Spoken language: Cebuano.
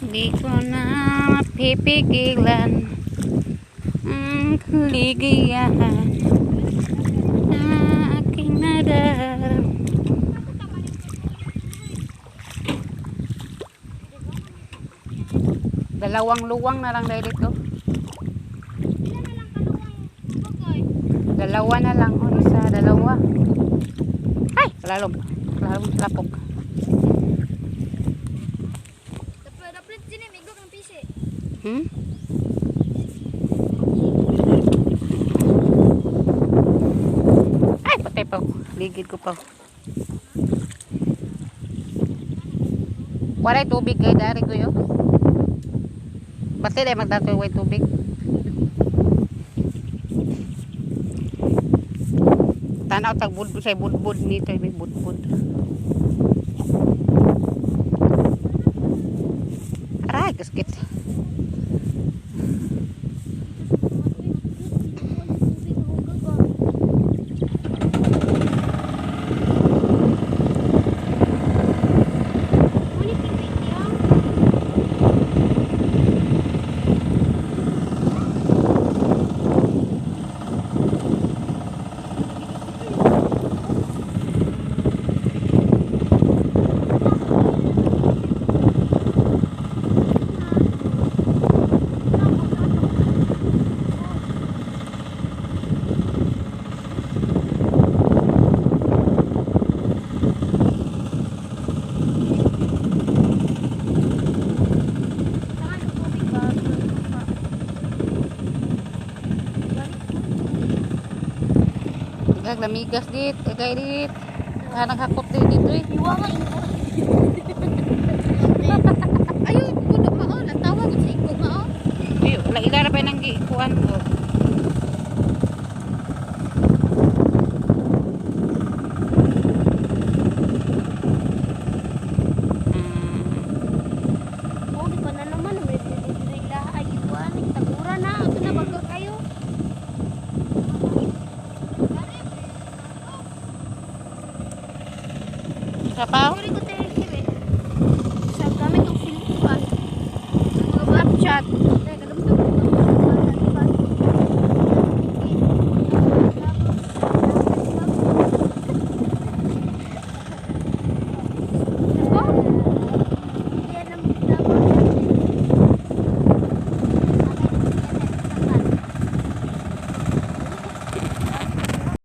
Di ko na mapipigilan ang kaligayahan na aking nadarama. Dalawang luwang na lang dahil dito. Ilan na lang kaluwang bugoy? Dalawa na lang. O, isa, dalawa. Ay, kalalom. Kalalom sa lapok. Dapat din eh, migok ng pisi. Ay, patay pa. Ligid ko pa. Walay tubig kay dari ko yo. Basta dahil magdatoy way tubig. Tanaw tag budbud say budbud nito may budbud. Aray, kaskit. Gag lamigas dit, kay dit. Kanang hakot dit dito eh. Iwa nga iwa. Ayun, puno mao, natawag sa ikog mao. Ay, wala ila ra pa nang gikuan ko. Oh, di pa na naman may dili ay ikuan, tagura na, ato na bago kayo. Sapaw? Sorry ko tayo eh. Sa gamit og Snapchat.